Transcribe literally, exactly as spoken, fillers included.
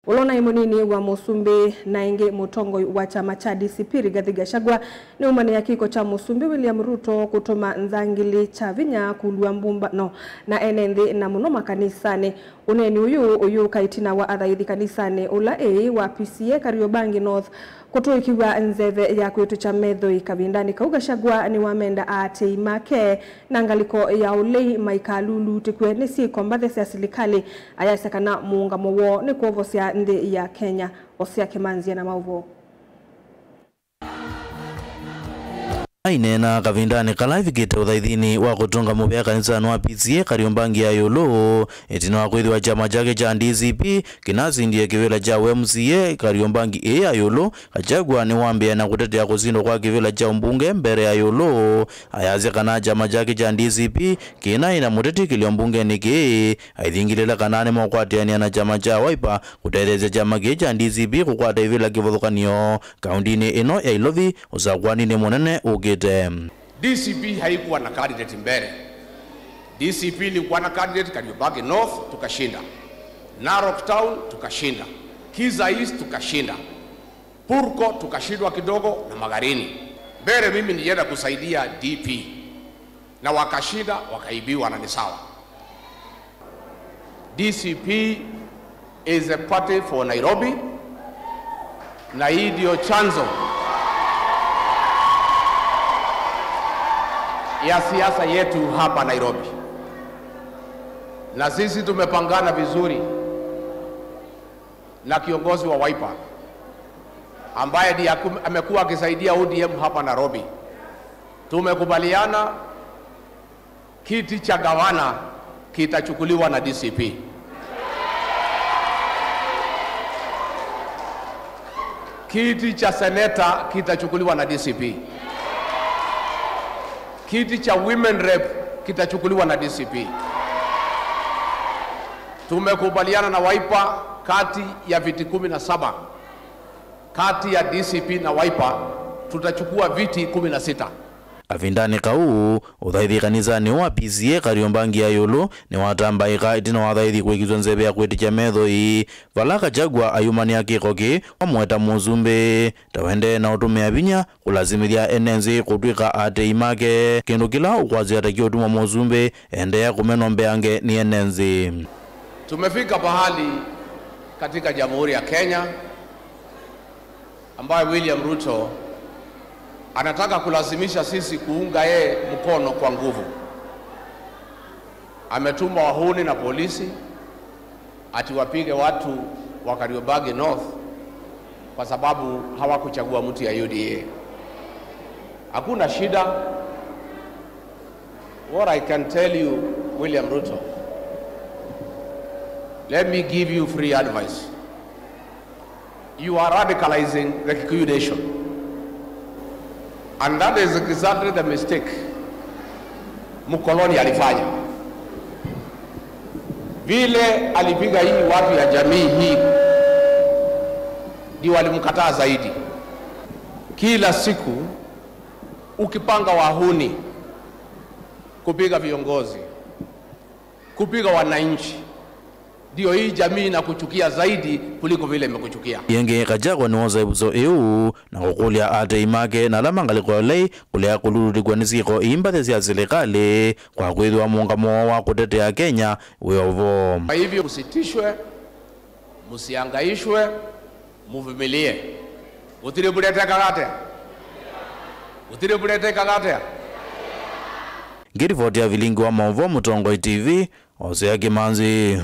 Ũla ũnaĩ mũnini wa mũsumbĩ na ĩngĩ mũtongoi wa kyama kya D C P Rigathi Gachagua nĩumanĩa kĩko kya mũsumbĩ William Ruto kũtũma nzangili kya vinya kũlw'a mbũmbano na ene nthĩ na mũno makanisanĩ. Ũneeni ũyũ ũyũka ĩtina wa athaithi kanisanĩ ũla ĩĩ wa P C A Kariobangi North kũtũĩkĩw'a nzeve ya kwĩtũkya methoi. Kavindanĩ kau, Gachagua nĩwamenda aatĩĩi make na ngalĩko ya ũlei maikalulutĩkw'e nĩ syĩko mbathe sya silikalĩ, ayasya kana mũũngamo woo nĩ kwovosya nthĩ ya Kenya. Osea Kĩmanzia na maũvoo. Aineena kavindanĩ kala ĩvikĩte ũthaithinĩ wa kũtũnga mũvea kanisanĩ wa P C A Kariobangi ya ĩũlũ, ĩtina wa kwĩthĩwa kyama kyake kya D C P kĩnasindie kĩvĩla kya ũ M C A Kariobangi ĩĩ ya ĩũlũ, Gachagua nĩwambĩĩa na kũtetea kũsindwa kwa kĩvĩla kya ũmbunge mbere ya ĩũlũ. Ayasya kana kyama kyake kya D C P kĩnaĩ na mũteti kĩlio mbungenĩ kĩĩ, aithingĩlĩla kana nĩmeũkwatĩanĩa na kyama kya Wiper kũtetheesya kyama kĩĩ kya D C P kũkwata ĩvĩla kĩvathũkany'o kaũndĩnĩ ĩno ya Ilovi ũsakũaninĩ mũnene ũkĩte. D C P haikuwa na candidate mbele. D C P ilikuwa na candidate Kariobangi North, tukashinda. Narok Town, tukashinda. Kisa East, tukashinda. Purko, tukashindwa kidogo na Magarini. Mbele mimi nilienda kusaidia D P. Na wakashinda, wakaibiwa, na ni sawa. D C P is a party for Nairobi, na hii ndio chanzo ya siasa yetu hapa Nairobi, na sisi tumepangana vizuri na kiongozi wa Wiper ambaye ndiye aku-, amekuwa akisaidia O D M hapa Nairobi. Tumekubaliana kiti cha gavana kitachukuliwa na D C P. Kiti cha seneta kitachukuliwa na D C P. Kiti cha women rep kitachukuliwa na D C P. Tumekubaliana na Wiper, kati ya viti kumi na saba, kati ya D C P na Wiper, tutachukua viti kumi na sita. Kavindanĩ kau, ũthaithi kanisanĩ wa P C A Kariobangi ya ĩũlũ nĩwatambaĩka ĩtina wa athaithi kũĩkĩthw'a nzeve ya kwĩtĩkya methoi, vala Gachagua ayumanĩa kĩko kĩĩ wamũweta mũsumbĩ ta wendee na ũtũmĩa vinya kũlasimĩthya ene nthĩ kũtw'ĩka aatĩĩi make, kĩndũ kĩla ũkwasya ta kĩũtuma mũsumbĩ endeea kũmenwa mbeange nĩ ene nthĩ. Tumefika pahali katika Jamhuri ya Kenya ambaye William Ruto anataka kulazimisha sisi kuunga yeye mkono kwa nguvu. Ametuma wahuni na polisi ati wapige watu wa Kariobangi North kwa sababu hawakuchagua mtu ya U D A. Hakuna shida. What I can tell you, William Ruto, let me give you free advice. You are radicalizing the Kikuyu nation. And that is exactly the mistake mkoloni alifanya. Vile alipiga hii watu ya jamii hii, ndio walimkataa zaidi. Kila siku ukipanga wahuni kupiga viongozi, kupiga wananchi, ndio hii jamii inakuchukia zaidi kuliko vile imekuchukia. Ĩngĩ, Gachagua nĩwosa ĩvuso ĩu na kũkũlya aatĩĩi make na ala ma ngalĩko ya ũlei kũlea kũlulutĩkw'a nĩ syĩko ii mbathe sya silikalĩ kwa kwĩthĩwa mũũngamo woo wa kũtetea Kenya wĩ o vo. Kwa hivyo, msitishwe, msihangaishwe, muvumilie. Gũtirĩ mbura ĩtekaga atĩa? Gũtirĩ mbura ĩtekaga atĩa? Ngĩrivoti ya vilingi wa maũvoo Mũtongoi T V, Osea Kĩmanzi.